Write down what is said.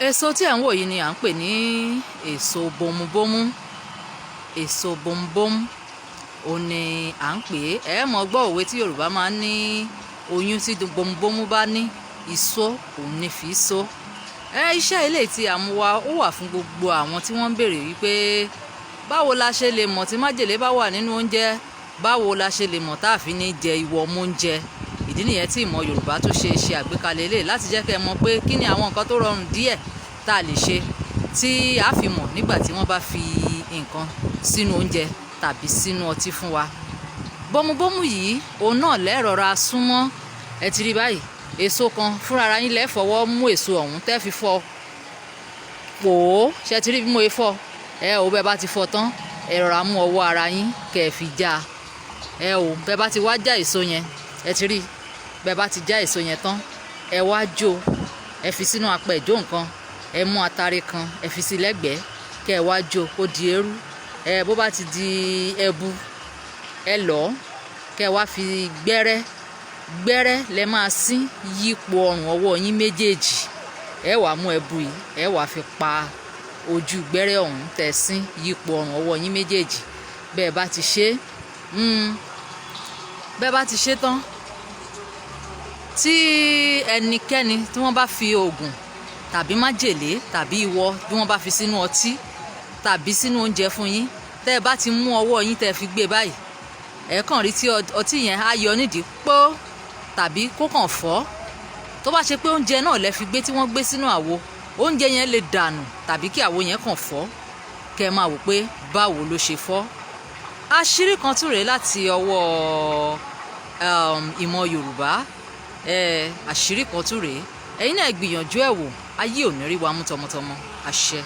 Èso tí ẹ̀ ń wò yìí ni à ń pè ní èso bomubomu. Èso bomubomu òun ni à ń pè é. Ẹ mọ̀ gbọ́ òwe tí Yorùbá máa ń ní: oyún tí bomubomu bá ní, ìsó òun ní fi so. Ẹ iṣẹ́ ilé tí a mú wá, ó wà fún gbogbo àwọn tí wọ́n ń béèrè wípé báwo la ṣe lè mọ̀ tí májèlé bá wà nínú oúnjẹ, báwo la ṣe lè mọ̀ tá a fi ní jẹ ìwọ ọmọ oúnjẹ. Ìdí nìyẹn tí ìmọ̀ Yorùbá tó ṣe ṣe àgbékalẹ̀ eléyìí láti jẹ́ kẹ́ ẹ mọ̀ pé kí ni àwọn nǹkan tó rọrùn díẹ̀ tá a lè ṣe tí a fi mọ̀ nígbà tí wọ́n bá fi nǹkan sínú oúnjẹ tàbí sínú ọtí fún wa. Bómúbómú yìí, òun náà lẹ́rọ̀ra súnmọ́. Ẹ ti rí báyìí, èso kan fúnra ara yín lẹ́ fọwọ́ mú èso ọ̀hún tẹ́ fi fọ́ pòó. Ṣe ti rí bí mo ṣe fọ́ ẹ ò? Bẹ́ẹ̀ bá ti fọ́ tán, ẹ rọra mú ọwọ́ ara yín kẹ́ ẹ fi já ẹ ò. Bẹ́ẹ̀ bá ti wá já èso yẹn, ẹ ti rí, bẹ́ẹ̀ bá ti já èso yẹn tán, ẹ wá jó, ẹ fi sínú apẹ ìjó nǹkan, ẹ mú atare kan, ẹ fi sí lẹ́gbẹ̀ẹ́, kẹ́ ẹ wá jó kó di eérú. Ẹ bó bá ti di ẹbu, ẹ lọ̀, kẹ́ ẹ wá fi gbẹ́rẹ́ gbẹ́rẹ́ lẹ máa sín yípo ọrùn ọwọ́ yín méjèèjì. Ẹ wàá mú ẹbu yìí, ẹ wàá fi pa ojú gbẹ́rẹ́ ọ̀hún tẹ́ sín yípo ọrùn ọwọ́ yín méjèèjì. Bẹ́ẹ̀ bá ti ṣe tán, tí ẹnikẹ́ni tí wọ́n bá fi oògùn tàbí májèlé tàbí ìwọ bí wọ́n bá fi sínú ọtí tàbí sínú oúnjẹ fún yín, tẹ́ ẹ bá ti mú ọwọ́ yín tẹ́ ẹ fi gbé báyìí, ẹ kàn rí tí ọtí yẹn á yọ nídìí pọ́ tàbí kó kàn fọ́. Tó bá ṣe pé oúnjẹ náà lẹ fi gbé tí wọ́n gbé sínú àwo, oúnjẹ yẹn lè dànù tàbí kí àwo yẹn kàn fọ́, kẹ́ ẹ máa wò pé báwo ló ṣe fọ́. Àṣírí kan tún rèé láti ọwọ́ ìmọ̀ Yorùbá. Àṣírí kan tún rèé. Ẹ̀yin náà gbìyànjú ẹ̀ wò. Ayé ò ní rí wa mú tọmọtọmọ. Àṣẹ.